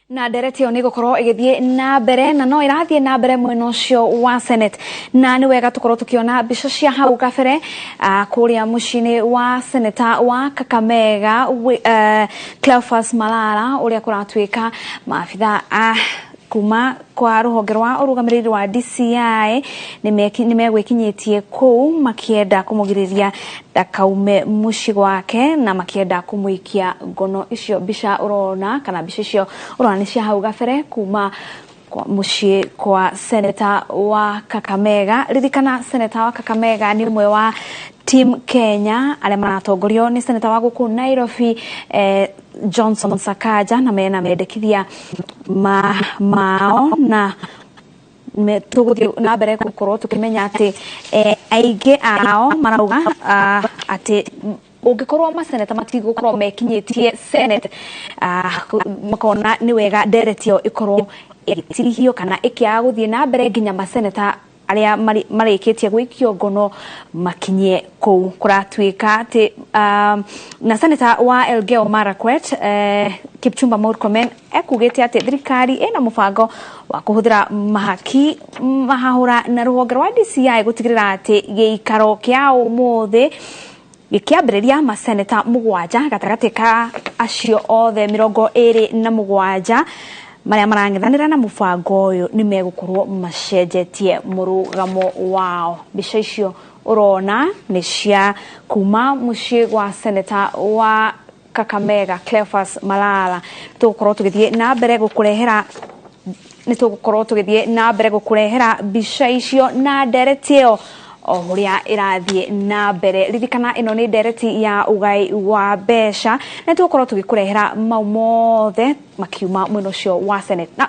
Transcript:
Na ndereti ĩyo nĩ ĩgũkorwo ĩgĩthiĩ na mbere, na no ĩrathiĩ na mbere mwena ũcio wa Senate, na nĩ wega tũkorwo tũkĩona mbica cia hau kabere kũrĩa mũciĩ-inĩ wa seneta wa Kakamega Cleophas Malala, ũrĩa kũratuĩka maabitha a kuma kwa rũhonge rwa ũrũgamĩrĩri wa DCI nĩ megwĩkinyĩtie kũu makĩenda kũmũgirĩrĩria ndakaume mũciĩ gwake na makĩenda kũmũikia ngono. Icio mbica ũrona kana mbica icio ũrona nĩ cia hau gabere kuma mũciĩ kwa seneta wa Kakamega. Ririkana seneta wa Kakamega nĩ ũmwe wa Team Kenya arĩa maratongorio nĩ seneta wa gũkũ Nairobi Johnson Sakaja, na mena mendekithia ma mao, na tũgũthiĩ na mbere gũkorwo tũkĩmenya atĩ aingĩ ao marauga atĩ ũngĩkorwo maseneta matigũkorwo mekinyĩtie Senate, makona nĩ wega ndereti ĩyo ĩkorwo ĩgĩtirihio kana ĩkĩaga gũthiĩ na mbere nginya maseneta arĩa marĩkĩtie gwĩkio ngono makinye kũu. Kũratuĩka atĩ na seneta wa Elgeyo Marakwet Kipchumba Murkomen ekugĩte atĩ thirikari ĩna mũbango wa kũhũthĩra mahaki mahahũra na rũhonge rwa DCI gũtigĩrĩra atĩ gĩikaro kĩa ũmũthĩ gĩkĩambĩrĩria maseneta 7 gatagatĩ ka acio othe 27 marĩa marang'ethanĩra na mũbango ũyũ nĩ megũkorwo macenjetie mũrũgamo wao. Mbica icio ũrona nĩ cia kuma mũciĩ gwa seneta wa Kakamega Cleophas Malala. Tũgũkorwo tũgĩthiĩ na mbere gũkũrehera, nĩ tũgũkorwo tũgĩthiĩ na mbere gũkũrehera mbica icio na ndereti ĩyo o ũrĩa ĩrathiĩ na mbere. Ririkana ĩno nĩ ndereti ya ũgai wa mbeca, na tũgũkorwo tũgĩkũrehera mau mothe makiuma mwena ũcio wa Senate. Na